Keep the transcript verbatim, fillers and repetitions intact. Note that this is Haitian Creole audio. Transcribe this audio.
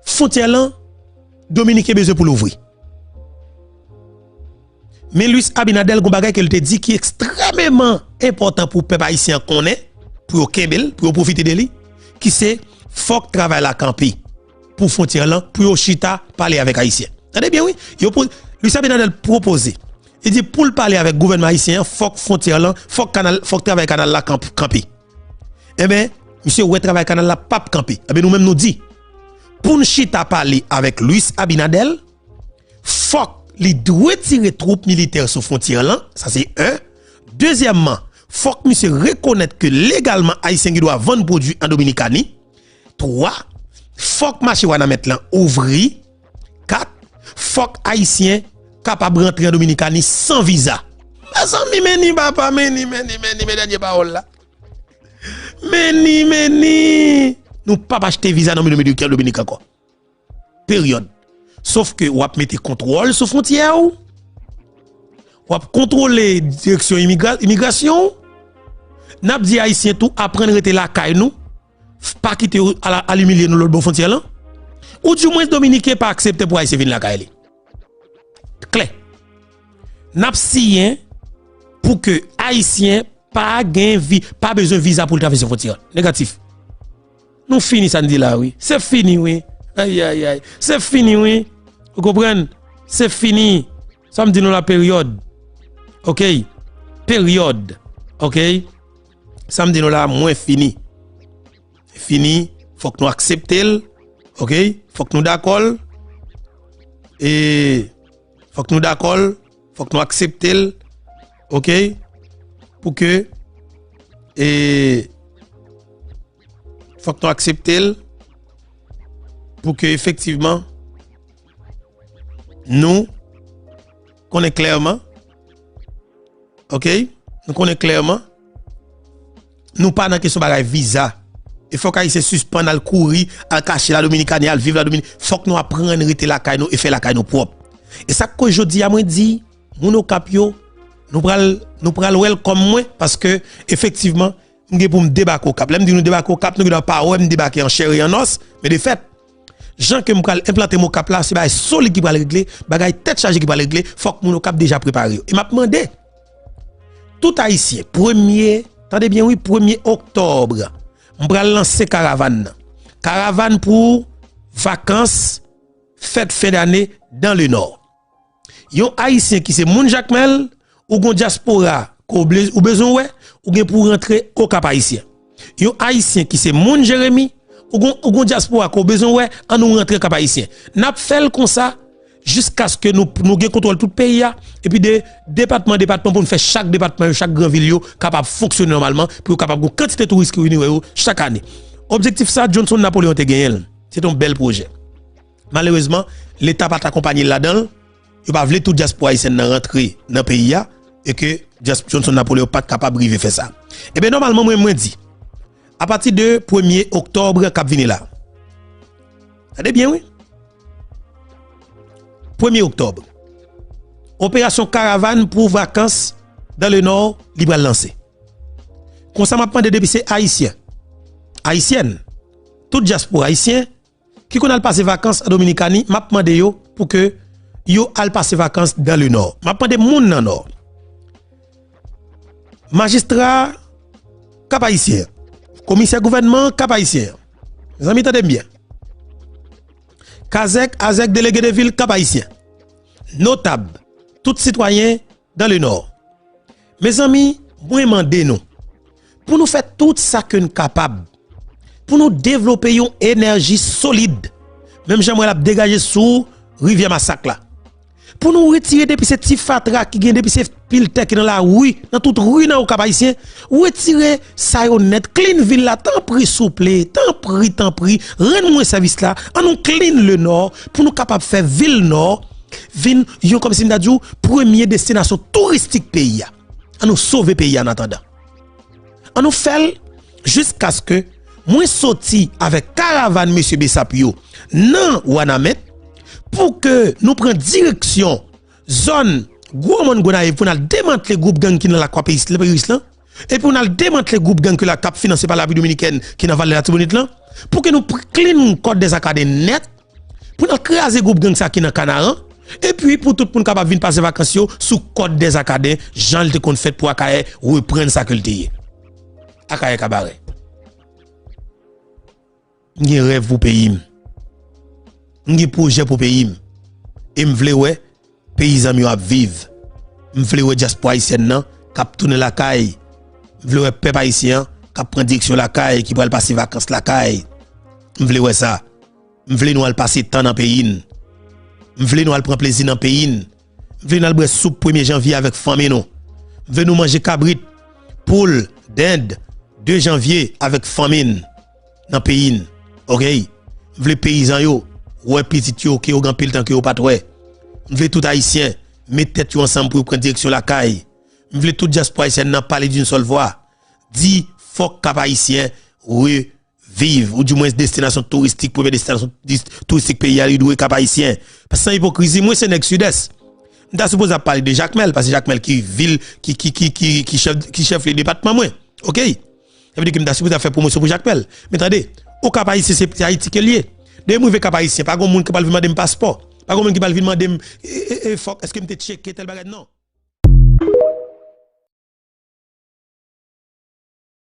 fwontyè lan, Dominiken bezwen pou l ouvri. Men Luis Abinader gon bagay ke l te di ki ekstrèmeman enpòtan pou pèp ayisyen an konnen, pou yo kenbe l, pou yo pwofite de li, ki se fòk travay la kanpe pou fwontyè lan, pou yo chita pale avèk ayisyen. Tande byen wi, yo pou, Luis Abinader pwopoze, li di pou l pale avèk gouvènman ayisyen an, fòk fwontyè lan, fòk kanal, fòk travay kanal la kanp, kanpe. Enben, misye wè travay kanal la p ap kanpe. Enben, nou menm nou di, pou n chita pale avèk Luis Abinader, fòk li dwe retire twoup militè sou fwontyè lan, sa se en. Dezyèmman, fòk misye rekonèt ke legalman ayisyen gen dwa vann pwodui an Dominikani. Twa, fòk mache Wanament lan ouvri. Kat, fòk ayisyen kapab rantre an Dominikani san viza. Mezanmi, men ni papa, men ni, men ni, men ni, men dènye pawòl la. Men ni, men ni. Nou p ap achte viza nan Dominik ankò. Peryòd. Sof ke w ap mete kontwòl sou fwontyè w. W ap kontwole direksyon imigra-, imigrasyon w. N ap di ayisyen tou aprann rete lakay nou. F-, pa kite yo al, al imilye nou lòt bò fwontyè lan. Ou di mwen Dominiken pa aksepte pou ayisyen vin lakay li. Klè. N ap siyen pou ke ayisyen pa gen vi-, pa bezwen viza pou l travèse fwontyè an. Negatif. Nou fini sa n di la wi. Se fini wi. Ay, ay, ay. Se fini wi. Ou konprann? Se fini. Sa m di nou la peryòd. Oke? Peryòd. Oke? Sa m di nou la, mwen fini. Fini, fòk nou aksepte l. Oke? Fòk nou dakò l. E fòk nou dakò l. Fòk nou aksepte l. Oke? Pou ke, e, fòk nou aksepte l. Pou ke efektivman, nou konnen klèman, oke? Nou konnen klèman, nou pa nan kesyon bagay viza. E fòk ayisyen sispann al kouri, al kache la Dominikani, al viv la Dominik. Fòk nou aprann rete lakay nou e fè lakay nou pwòp. E sa k koz jodi a mwen di, moun Okap yo, nou pral, nou pral welcome mwen, paske efektivman, m gen pou m debake Okap. Lè m di nou debake Okap, nou gen dwa pa wè m debake an chè e an nòs, men de fèt, jan ke m pral enplante m Okap la, se bagay solid ki pral regle, bagay tèt chaje ki pral regle, fòk moun Okap deja prepare yo. E m ap mande tout ayisyen, premye, tande byen wi, premye oktòb, m pral lanse karavàn nan. Karavàn pou vakans, fèt fen dane dans le Nord. Yon ayisyen ki se moun Jakmèl, ou gon dyaspora ke w ble-, ou bezwen wè, ou gen pou w rantre Okap Ayisyen. Yon ayisyen ki se moun Jeremi, ou gon, ou gon dyaspora ke w bezwen wè, ann nou rantre Okap Ayisyen. N ap fè l konsa jiskaske nou, nou gen kontwòl tout peyi a, epi de depatman an depatman pou n fè chak depatman yo, chak gran vil yo kapab fonksyone nòmalman, pou yo kapab gon kantite touris ki vini wè yo chak ane. Objektif sa, Johnson Napoléon te genyen l. Se te yon bèl pwojè. Malerezman, Leta pa t akonpanye l ladan l. Yo pa vle tout dyaspora ayisyèn nan rantre nan peyi a e ke dyas-, Johnson Napoléon pa t kapab rive fè sa. Ebyen, nòmalman, mwen, mwen di, apati de premye oktòb k ap vini la, tande byen, wi, premye oktòb, operasyon karavàn pou vakans dans le Nord, li pral lanse. Konsa, m ap mande depi se Ayisyen, Ayisyèn, tout dyaspora ayisyen, ki konn al pase vakans an Dominikani, m ap mande yo pou ke yo al pase vakans dans le Nord. M ap mande moun nan Nò, majistra Kap Ayisyen, komisè gouvènman Kap Ayisyen, mezanmi, tande m byen, kazèk, azèk, delege de vil Kap Ayisyen, notab, tout sitwayen dans le Nord. Mezanmi, mwen mande nou, pou nou fè tout sa ke n kapab, pou nou devlope yon enèji solid, menm jan m wè l ap degaje sou Rivyè Masak la, pou nou retire depi se ti fatra ki gen, depi se pil tè ki nan lari, nan tout ri nan Okap Ayisyen, retire sa yo nèt, clean vil la, tanpri, souple, tanpri, tanpri, rann mwen sèvis la, ann nou clean le Nord, pou nou kapab fè vil Nò vin yon, kòmsi m ta di w, premye destinasyon touristik peyi a. Ann nou sove peyi a an atandan. Ann nou fè l jiskaske mwen soti avèk karavàn mesye Besap yo nan Wanament pou ke nou pran direksyon zòn Gwo Mòn Gonayiv pou n al demantle gwoup gang ki nan Lakwa Peris, Peris lan, epi pou n al demantle gwoup gang ki la, k ap finanse pa Lapli Dominikèn ki nan Vale Latibonit lan, pou ke nou pr-, clean Kòt dèzakade nèt, pou n al kraze gwoup gang sa ki nan Kanaran, epi pou tout moun kapab vin pase vakans yo sou kòd dèz Akaden, jan l te konn fèt pou Akayè reprann sa ke l te ye. Akayè Kabarè. M gen rèv pou peyi m. M gen pwojè pou peyi m. E m vle wè peyizan m yo ap viv. M vle wè dyaspora ayisyèn nan k ap tounen lakay. M vle wè pèp ayisyen an k ap pran direksyon lakay, ki pral pase vakans lakay. M vle wè sa. M vle nou al pase tan nan peyi n. M vle nou al pran plezi nan peyi n. M vle n al bwè soup premye janvye avèk fanmi nou. M vle nou manje kabrit, poul, dend, de janvye avèk fanmi n nan peyi n. Oke? M vle peyizan yo wè pitit yo ke yo gen anpil tan ke yo pa t wè. M vle tout Ayisyen met tèt yo ansanm pou yo pran direksyon lakay. M vle tout dyaspora ayisyèn nan pale d'une seule voix. Di fòk Kap Ayisyen reviv, oudimwens destinasyon touristik, premyè destinasyon dis- touristik peyi a, li dwe Kap Ayisyen. Paske san ipokrizi, mwen se nèg Sidès. M ta sipoze ap pale de Jakmèl, paske Jakmèl ki vil, ki, ki, ki, ki, ki chèf, ki chèf li depatman mwen. Oke? Sa vle di ke m ta sipoze ap fè pwomosyon pou Jakmèl. Men tande, o Kap Ayisyen se Ayiti ke l ye. Depi m rive Kap Ayisyen, pa gen moun ki pral vin mande m paspò. Pa gen moun ki pral vin mande m, e, e, e, fòk, èske m te tcheke tèl bagay? Non.